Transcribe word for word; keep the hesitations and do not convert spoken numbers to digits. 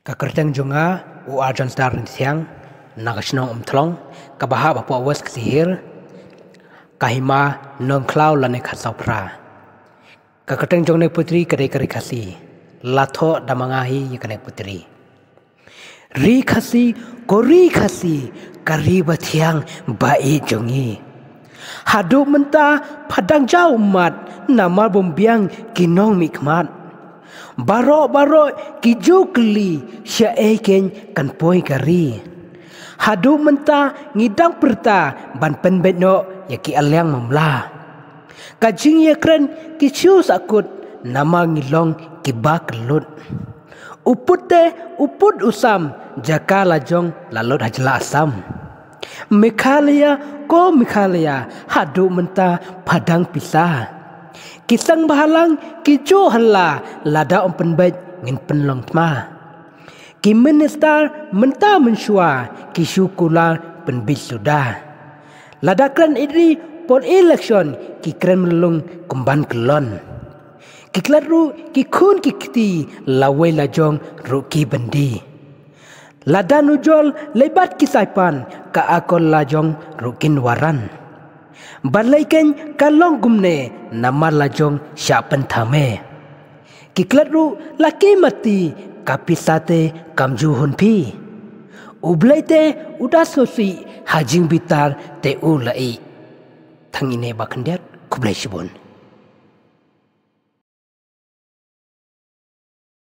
Ka kyrteng jong nga u Arjon Star Rynsiang, na ka shnong Umthlong, kaba hap hapoh West Khasi Hills, ka hima Nongkhlaw lane Khasaw Phra. Ka kyrteng jong kane ka putri ka dei ka Ri Khasi. La thoh da ma nga hi ïa kane ka putri. Ri Khasi, ko Ri Khasi, ka ri ba thiang ba ïeit jong ngi. Haduh mynta pha dang jaw ummat, namar bym biang ki nongmihkhmat. Baroh baroh ki ju kylli, shaei keiñ kan poi ka ri. Haduh mynta ngi dang pyrta ban pynbeit noh ïa ki aliang mamla. Ka jingïakren ki shu sahkut, namar ngi long kiba kyllut. U put te, u put u sam, jaka la jong la lut ha jylla Assam. Meghalaya, ko Meghalaya, haduh mynta pha dang pisa. Ki seng bhalang ki ju halla, lada ym pynbeit ngin pynlong thma. Ki minister mynta mynshuwa ki shu kular pynbeit suda. Lada kren ïa ri por election ki kren mlung kumban kyllon. Ki klet ruh ki khun ki kti, lawei lajong ruh ki byndi. Lada nujor leit bad ki saipan, ka akor lajong ruh kin waran. Balei keiñ ka long kumne, namar lajong shah pynthame. Ki klet ruh la ki mati, ka pisa te kam ju hun phi. U Blei te u da sngewsih, ha jingbitar te u la ïeh. Tang ine ba khyndiat, khublei shibun.